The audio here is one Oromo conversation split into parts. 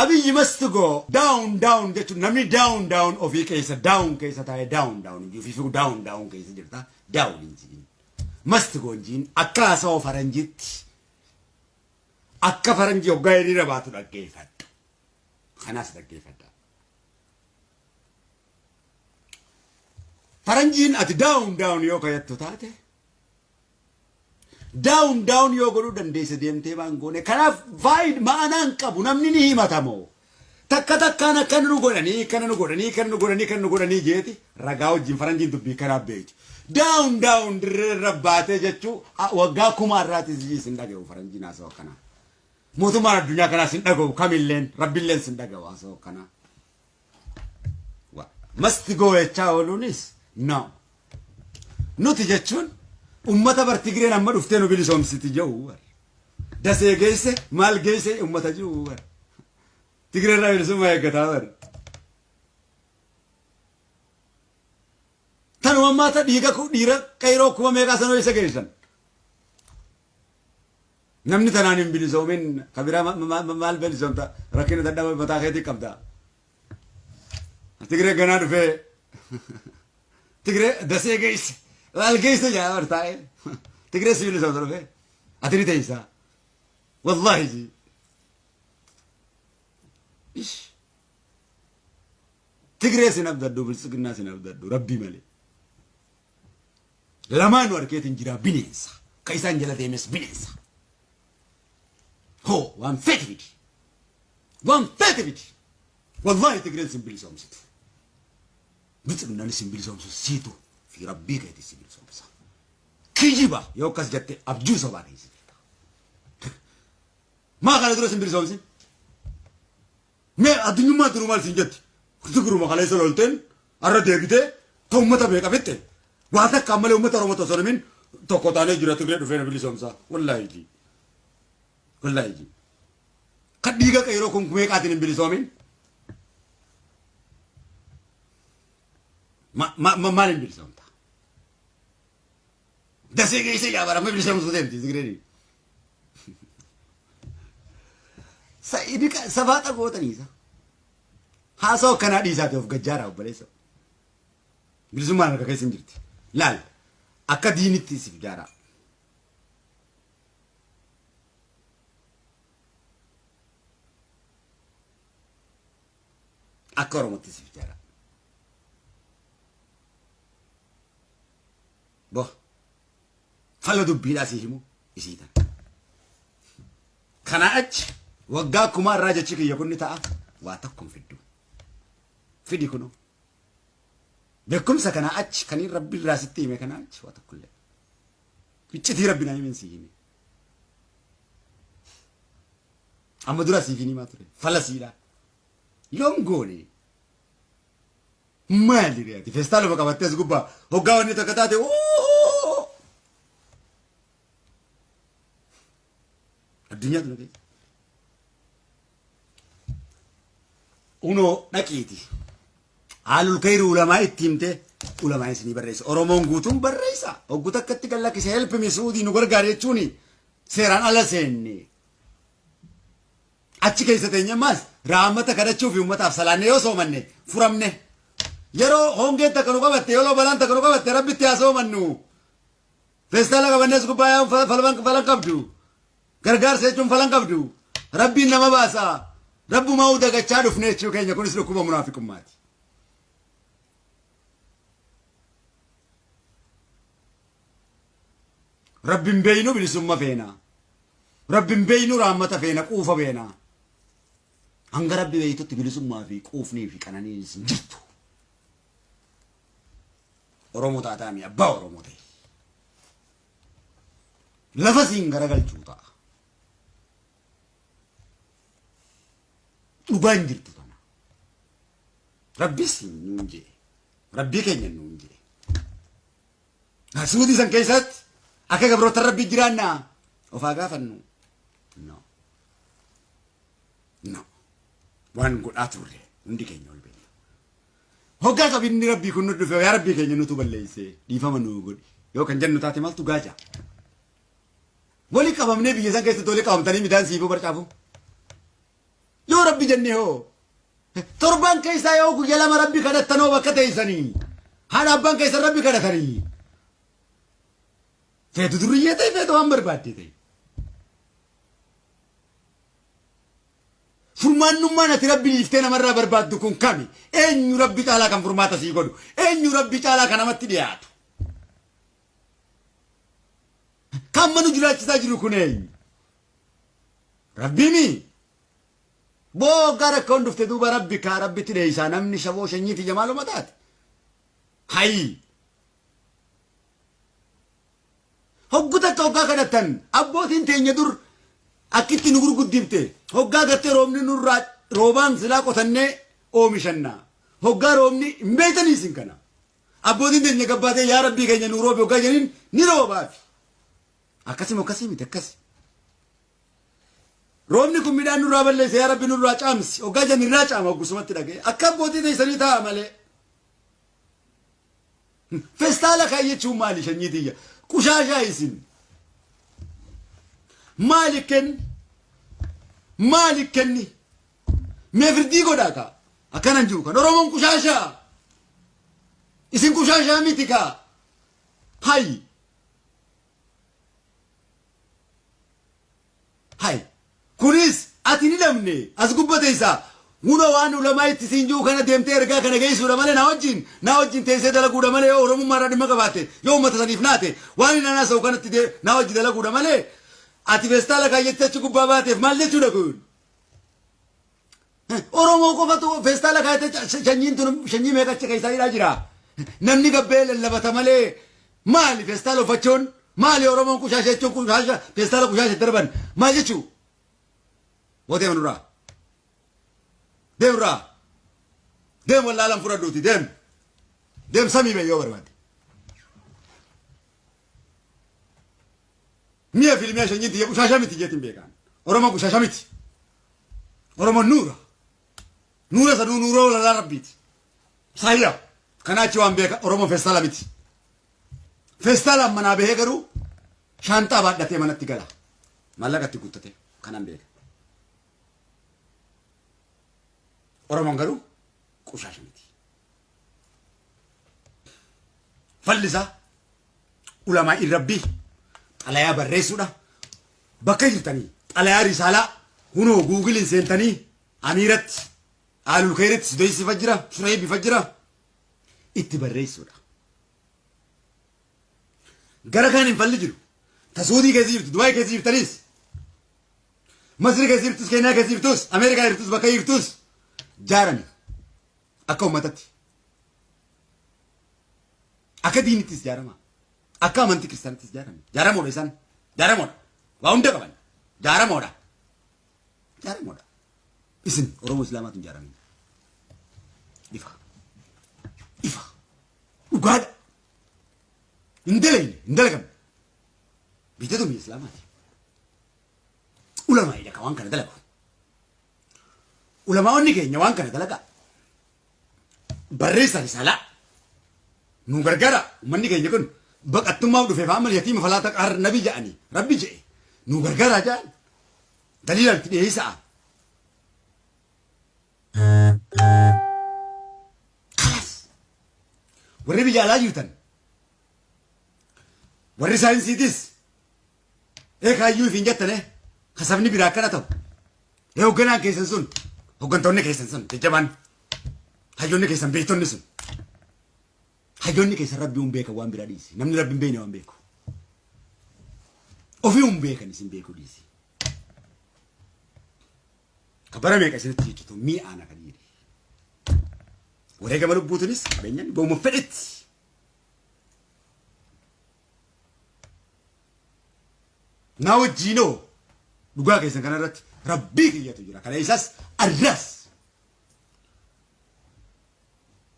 Abiyyi must go down down jechuun namni down down ofii keessa down keessa taa'ee down down hin jiru fiigu down down keessa jirta down hin jiin. Must go hin jiin akka haasawaa faranjiitti akka faranjii hoggaa hiriira baatu dhaggeeffadhu. Kanaas dhaggeeffadha. Faranjiin ati down down yoo kayattu taate Down down yoo godhuu dandeesse deemtee waan goone. Kanaaf faayid ma'anaa hin qabu namni ni himatamoo. Takka takkaan akkana nu godhanii akkana nu godhanii akkana nu godhanii akkana nu godhanii jeeti ragaa wajjin faranjiin dubbii kanaaf beekti. Down down dirree irra baatee jechuu waggaa kuma irraatis isin dhaga'u faranjiin haasawaa akkanaa. Mootummaan addunyaa kanaas hin dhaga'u kamilleen rabbilleen sin dhaga'u haasawaa akkanaa. Masti go jechaa ooluunis no. Nuti jechuun ummata bar Tigreen amma dhuftee nu bilisoomsiti jedhu bar. Dasee geesse maal geesse ummata jiru bar. Tigreen irraa bilisummaa eeggataa bar. Tanuma ammaa ta dhiiga dhiira qeyroo kuma meeqaa sanoo isa geessan. Namni tanaan hin bilisoomin ka biraa maal bilisoomta rakkina dadhaba mataa keetii qabda. Tigree ganaa dhufee Tigree dasee geesse maal geesse jaa bar taa'ee Tigree si bilisoomta dhufee ati ni teessaa. Wallaahi ji. Ish. Tigree sin abdadhu biltsiginnaa sin abdadhu rabbii malee. Lamaanu arkeetiin jira bineensa. Ka isaan jala deemes bineensa. Hoo waan feete fidi. Waan feete fidi. Wallaahi Tigreen sin bilisoomsitu. Biltsiginnaan sin bilisoomsu siitu fi rabbii keetii si bilisoomsa. Kijiba yoo akkas jette abjuu sobaa keessa jirta. Maa kana dura sin bilisoomsin? Mee addunyummaan duruu maal siin jetti? Tigruma kaleessa lolteen har'a deebitee ta uummata meeqa fixxe? Waa takka ammalee uummata Oromoo osoo himin tokko taanee jira Tigree dhufee na bilisoomsa. Wallaahi ji. Wallaahi ji. Kan dhiiga qeeroo kun meeqaatiin hin bilisoomin? Maal hin bilisoomta? Dasee geessee jaabara amma bilisoomsuu deemti Tigreen. Safaaxa gootanii isa. Haasoo akkanaa dhiisaati of gajjaaraa obboleessa. Bilisummaan harka keessa hin jirti. Laal akka diinitti siif jaaraa. Akka Oromootti siif jaaraa. Bo fala dubbiidhaa sii himu isii tana. Kanaa achi waggaa kumaa irraa jechi kiyya kun ni ta'a waa tokko hin fiddu. Fidi kunoo. Beekumsa kanaa achi kan rabbi irraa sitti hime kanaa achi waa tokko illee. Iccitii rabbi naa himen sii hime. Amma dura siif hin himaa ture. Fala siidhaa. Yoom goone? Maali ree ati feestaaluma qabattee as gubbaa hoggaa wanni takka taate "Ooh!" Addunyaa tana keessa. Unoo dhaqiiti. Haalul kayri ulamaa itti himte ulamaa isinii barreessa. Oromoon guutuun barreessa. Hoggu takkatti kan lakkise help me suudii nu gargaari jechuuni seeraan ala seenne. Achi keessa teenye ammaas rahmata kadhachuu fi ummataaf salaanne yoo soomanne furamne. Yeroo hongeen takka nu qabatte yeroo balaan takka nu qabatte rabbitti haa soomannu. Feestaala qabannees gubbaa yaa'uun falan qabdu. Gargaarsa jechuun falan qabdu. Rabbiin nama baasa. Rabbumaa dagachaa dhufne jechuu keenya kunis dhukkuba munaafiqummaati. Rabbin beeynu bilisumma feena. Rabbin beeynu raammata feena quufa feena. Hanga rabbi beeytutti bilisummaa fi quufnii fi qananiinis hin jirtu. Oromoo taataami abbaa Oromoo ta'e. Lafa siin garagalchuu ta'a. Dhugaan jirtu tana. Rabbis nuun jee. Rabbii keenya nuun jee. Suudii san keessatti akka gabroota rabbii jiraannaa of haa gaafannu. No. No. Waan godhaa turre hundi keenya ol beekna. Hoggaa qabinni rabbii kun nu dhufe yaa rabbii keenya nutu balleessee dhiifama nuu godhi. Yoo kan jennu taate maaltu gaaja? Wali qabamnee biyya san keessatti wali qabamtanii midhaan siifuu barcaafu. Yoo rabbi Rabbi jenne hoo? Torban keessaa yoo guyya lama Rabbi kadhattanoo bakka teessanii? Haadha abbaan keessan Rabbi kadhatanii? Feetu durriyyee ta'e, feetu waan barbaadde ta'e. Furmaannummaan ati Rabbi dhiiftee namarraa barbaaddu kun kami? Eenyu Rabbi caalaa kan furmaata sii godhu? Eenyu Rabbi caalaa kan namatti dhiyaatu? Kan manu jiraachisaa jiru kun eenyu? Rabbiimi? Boo gara rakkoon dhufte duuba Rabbi kaa Rabbitti dheeysaa namni shaboo shanyiiti jamaaluma taate. Hayii. Hoggu takka hoggaa kadhattan abbootiin teenya dur akkitti nu gurguddifte hoggaa gartee roobni nurraa roobaan silaa qotannee oomishanna. Hoggaa roobni hin beektanii isin kana. Abbootiin teenya gabbaatee yaa Rabbii keenya nu roobi hoggaa jedhaniin ni roobaafi. Akkasuma akkasii miti akkasi. Roobni kun midhaan nurraa balleesse, yaa Rabbi nurraa caamsi hoggaa jedhan irraa caama hoggusumatti dhaga'e. Akka abbootii teessanii taa'a malee. Festaala kaayyachuun maali sanyii tiyya? Qushaashaa isin. Maali kenni? Maali kenni? Mee firdii godhaa kaa. Akkanan jiru kan Oromoon qushaashaa. Isin qushaashaa miti kaa. Hayi. Hay. Kunis ati ni dhabne as gubba teessaa. Huna waan ulamaa itti siin jiru kana deemtee ergaa kana geessuudha malee naa wajjin teessee dalaguudha malee, yoo Oromummaa irraa dhimma qabaatte, yoo uummata saniif naate, waan inni haasa'u kanatti naa wajji dalaguudha malee, ati feestaala kaayyattee achi gubbaa baateef maal jechuudha kun? Oromoo qofatu feestaala kaayattee? Sanyiin tun sanyii meeqa achi keessaa hidhaa jira? Namni gabbee lallabata malee maali feestaala uffachuun? Maali Oromoon qushaasha jechuun? Qushaasha feestaala qushaasha darban maal jechuu? Boo deema nurraa. Deemraa. Deem, wallaalan fudhadhuuti deem. Deem, samii bee yoo barbaadde. Mi'a filmiyaa shanyiin tiyya qushaasha miti jeetiin beekaan. Oromoon qushaasha miti. Oromoon nuura. Nuura sanuu nuura walalaa Rabbiiti. Saayya. Kanaa achi waan beeka, Oromoon feestaala miti. Feestaalaan manaa bahee garuu shaanxaa baadhatee manatti gala. Maallaqa itti guuttatee kanan beeka. Oromoon garuu qushaasha miti. Fallisaa ulamaa'in Rabbii xalayaa barreessuudha. Bakka jirtanii xalayaa risaalaa hunoo Googleiin seentanii amiiratti aalul keeritti sidoysifa jira, shureebifa jira, itti barreessuudha. Gara kaan hin falli jiru. Ta Suudii keessa jirtu, Dubaay keessa jirtanis, Masri keessa jirtus, Keeniyaa keessa jirtus, Ameerikaa jirtus, bakka jirtus jaarami akka uummatatti. Akka diinittis jaarama. Akka amantii kiristaanittis jaarame. Jaaramoodha isaan. Jaaramoodha. Waa hunda qaban. Jaaramoodha. Jaaramoodha. Isin Oromoo Islaamaatu hin jaaramin. Ifa. Ifa. Dhugaadha. Hin dalagne, hin dalagamne. Biyya biyya Islaamaati. Ulamaa'idha kan waan kana dalagu. Ulamaa'onni keenya waan kana dalagaa. Barreessa risaalaa. Nu gargaara, uummanni keenya kun baqattummaaf dhufeef amma yatiima falaata qaar nabi jedhanii Rabbi jedhe nu gargaara jedhan daliilaan itti dhiyeessaa. Kalaas, warri biyya alaa jirtan, warri saayinsiitis ee kaayyuu ifiin jettane kasabni biraa akkana ta'u ee hoogganaan keessan sun, hooggantoonni keessan sun jajjabaan, hayyoonni keessan, beektonni sun, hayyoonni keessan Rabbi hin beekan, waan biraa dhiisi. Namni Rabbi hin beekne waan beeku ofii hin beekan, isin beekuu dhiisi. Ka bara meeqa isinitti jechuutu mi'aana kan jedhe wareegama lubbuutinis qabeenyaan gooma fedhetti. Na wajjiinoo dhugaa keessan kanarratti Rabbii kiyyatu jira. Kana isas arras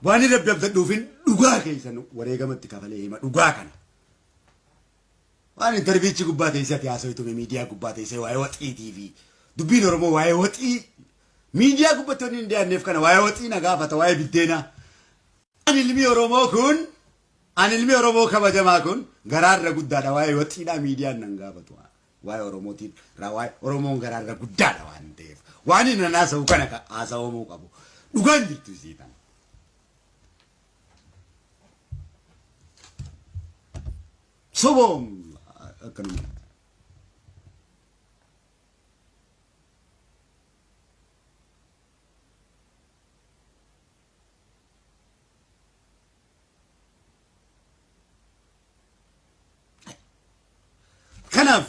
waan inni Rabbi abdadhuufin dhugaa keessan wareegamatti kafalee hima dhugaa kana. Waan interviewchi gubbaa teessee ati haasoitu, miidiyaa gubbaa teessee waa'ee waxiitii fi dubbiin Oromoo, waa'ee waxii miidiyaa gubbatti wanni hin dhiyaanneef kana, waa'ee waxii na gaafata, waa'ee biddeenaa. Ani ilmi Oromoo kun, ani ilmi Oromoo kabajamaa kun garaarra guddaadha, waa'ee waxiidhaa miidiyaan nan gaafatu. Waa'ee Oromootiin waa'ee Oromoon garaarra guddaadha waan ta'eef. Waan inni haasa'u kana haasa'amuu qabu. Dhugaan jirtu isii tana. Soboom akkanuma. Kanaaf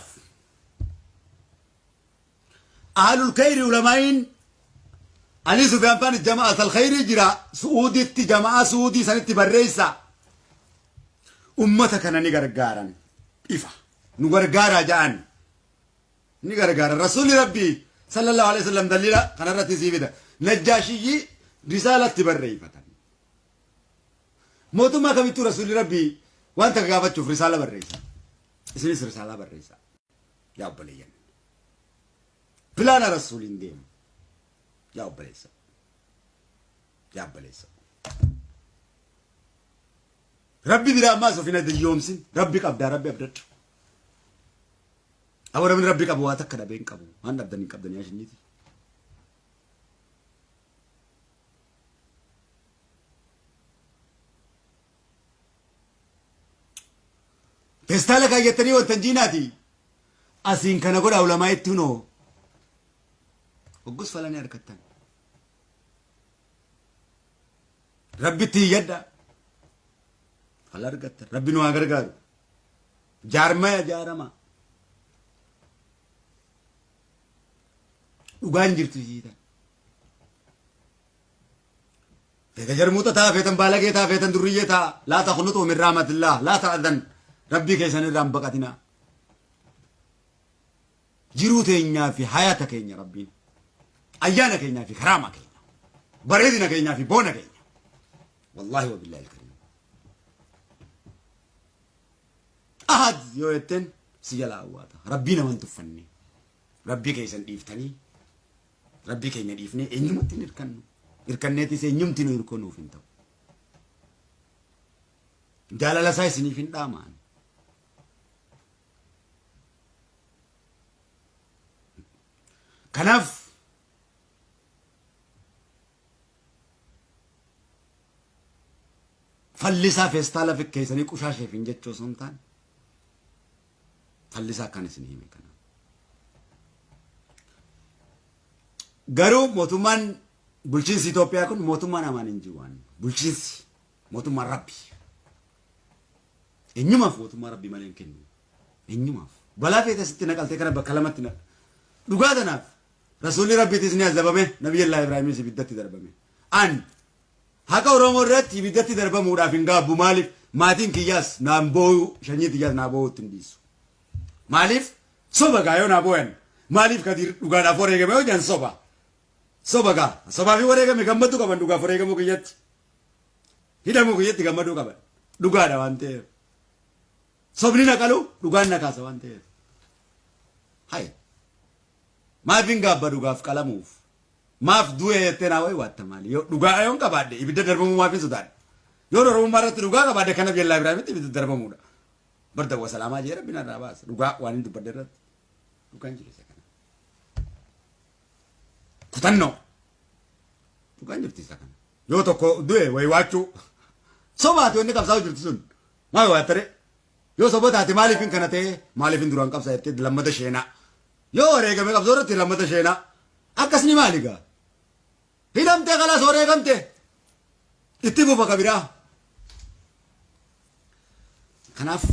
ahlul khayri ulamaa'iin Ali Sufyaan faan jama'at al-khayrii jira Su'uuditti jama'a Su'uudii sanitti barreessa. Ummata kana ni gargaaran ifa nu gargaaraa ja'an ni gargaaran. Rasuulli Rabbii sallallahu alaihi wasallam daliila kanarratti sii fida. Najjaashiyyii risaalatti barreeffatan. Mootummaa kamittuu Rasuulli Rabbii wanta gaafachuuf risaala barreessa. Isinis risaalaa barreessa. Yaa obboleeyyan. Pilaana Rasuuliin deemu. Yaa obboleessa. Yaa obboleessa. Rabbi biraa ammaas of hin adiyyoomsin. Rabbi qabdaa, Rabbi abdadhu. Aboo namni Rabbi qabu waa takka dhabee hin qabu. Waan dhabdan hin qabdan yaa shinniiti. Feestaala kaayyattanii wanta hin jiinaati. Asiin kana godhaa ulamaa itti hunoo. Hoggus falanii harkattan. Rabbitti iyyadha. Fala argattan. Rabbi nu haa gargaaru. Jaarmaya jaarama. Dhugaan jirtu isiitan. Feeta jarmuuxa ta'a, feetan baalagee ta'a, feetan durriyyee ta'a. Laa taqnuxuu min rahmatillah, laa ta'adhan. Rabbii keessan irraa hin baqatinaa. Jiruu teenyaa fi hayata keenya Rabbiin. Ayyaana keenyaa fi karaama keenya. Bareedina keenyaa fi boona keenya. Wallaahi wa billaahi alkariim. Ahad yoo jetteen si jala awwaata. Rabbii nama hin tuffanne. Rabbii keessan dhiiftanii Rabbii keenya dhiifnee eenyumatti hin hirkannu. Hirkanneetis eenyumti nu hirkoo nuuf hin ta'u. Jaalala isaa isiniif hin dhaamaan. Kanaaf fallisaa feestaala fikkeessanii qushaasheef hin jechuu osoo hin taane fallisaa akkaan isin hime kana. Garuu mootummaan bulchiinsi Itoophiyaa kun mootummaa namaan hin jiru waan bulchiinsi mootummaan Rabbi. Eenyumaaf mootummaa Rabbi malee hin kennu. Eenyumaaf. Balaa feete sitti naqaltee kana bakka lamatti na dhugaa tanaaf rasuulli Rabbiitis ni azabame, Nabiyyallaa Ibraahimis ibiddatti darbame. An haqa Oromoo irratti ibiddatti darbamuudhaaf hin gaabbu. Maaliif? Maatiin kiyyaas naan boo'u, sanyii tiyyaas naa boo'uutti hin dhiisu. Maaliif? Soba gaa yoo naa boo'an. Maaliif Kadiir dhugaadhaaf wareegame yoo jedhan soba. Soba gaa. Sobaa fi wareegame gammaduu qaban dhugaaf wareegamuu kiyyatti. Hidhamuu kiyyatti gammaduu qaban. Dhugaadha waan ta'eef. Sobni na qalu dhugaan na kaasa waan ta'eef. Hayi. Maaf hin gaabba dhugaaf qalamuuf? Maaf du'e jettee naa waywaatta maali? Yoo dhugaa yoon qabaadhe ibidda darbamuu maaf hin sodaadhe? Yoon Oromummaa irratti dhugaa qabaadhe kan Nabiyyallaa Ibraahimitti ibidda darbamuudha. Barda wa salaamaa jee Rabbi narraa baasa. Dhugaa waan hin dubbadhe irratti. Dhugaan jiru isa kana. Kutannoo. Dhugaan jirti isa kana. Yoo tokko du'e waywaachuu. Sobaati wanni qabsaa'u jirtu sun. Maal waattare? Yoo soba taate maaliif hin kana ta'e maaliif hin duraan qabsaa jettee lammata sheenaa. Yoo wareegame qabsoo irratti lammata sheenaa. Akkasni maali gaa? Hidhamtee kalaas wareegamte. Itti fufa ka biraa. Kanaaf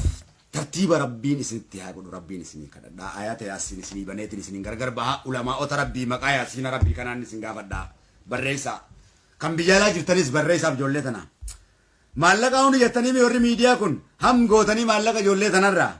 tartiiba Rabbiin isinitti haa godhu, Rabbiin isinii kadhadhaa. Ayata Yaasiin isinii baneetiin isiniin gargar baha. Ulamaa'ota Rabbii maqaa Yaasiina Rabbii kanaan isin gaafadhaa. Barreessaa. Kan biyya alaa jirtanis barreessaaf ijoollee tana. Maallaqa hundi jettanii warri miidiyaa kun ham gootanii maallaqa ijoollee tanarraa.